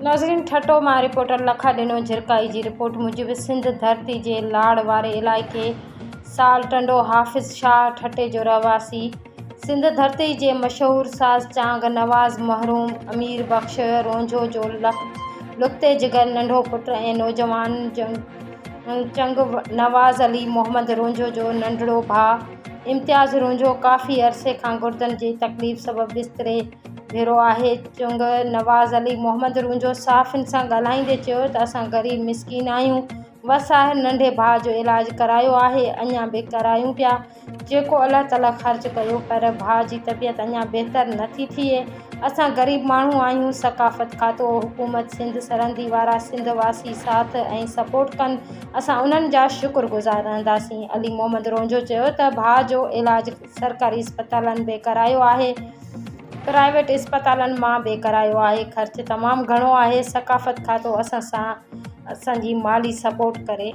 ناظرين ٺٽو مان رپورٽر لکا ڏنو جھرڪائي جي رپورٽ موجب سنڌ ڌرتي جي لاڙ واري علائقي سال ٽنڊو حافظ شاهه ٺٽي جو رهواسي سنڌ ڌرتي جي مشهور ساز چانگ نواز محروم امير بخش رونجهو جو لخت جگر ننڍو پٽ ۽ نوجوان چنگ نواز علي محمد رونجهو جو ننڍڙو ڀاء امتياز رونجهو ڪافي عرصي کان گردن جي تڪليف سبب بستري ڀيرو آهي. چنگ نواز علي محمد رونجهو صحافين سان ڳالهائيندي چيو ته اسان غريب مسڪين آهيون، وس آهر ننڍي ڀاء جو علاج ڪرايو آهي، اڃا به ڪرايون پيا، جيڪو الله تعاليٰ خرچ ڪيو پر ڀاء جي طبيعت اڃا بهتر نه ٿي ٿئي، اسان غريب ماڻهو آهيون، ثقافت کاتو، حڪومت سنڌ سرندي وارا سنڌ واسي ساٿ ۽ سپورٽ ڪن، اسان انهن جا شڪر گذار رهنداسين. علي محمد رونجهو چيو ته ڀاء جو علاج سرڪاري اسپتالن به ڪرايو آهي، پرائيويٽ اسپتالن مان به ڪرايو آهي، خرچ تمام گهڻو آهي، ثقافت کاتو اسان سان اسان جي مالي سپورٽ ڪري.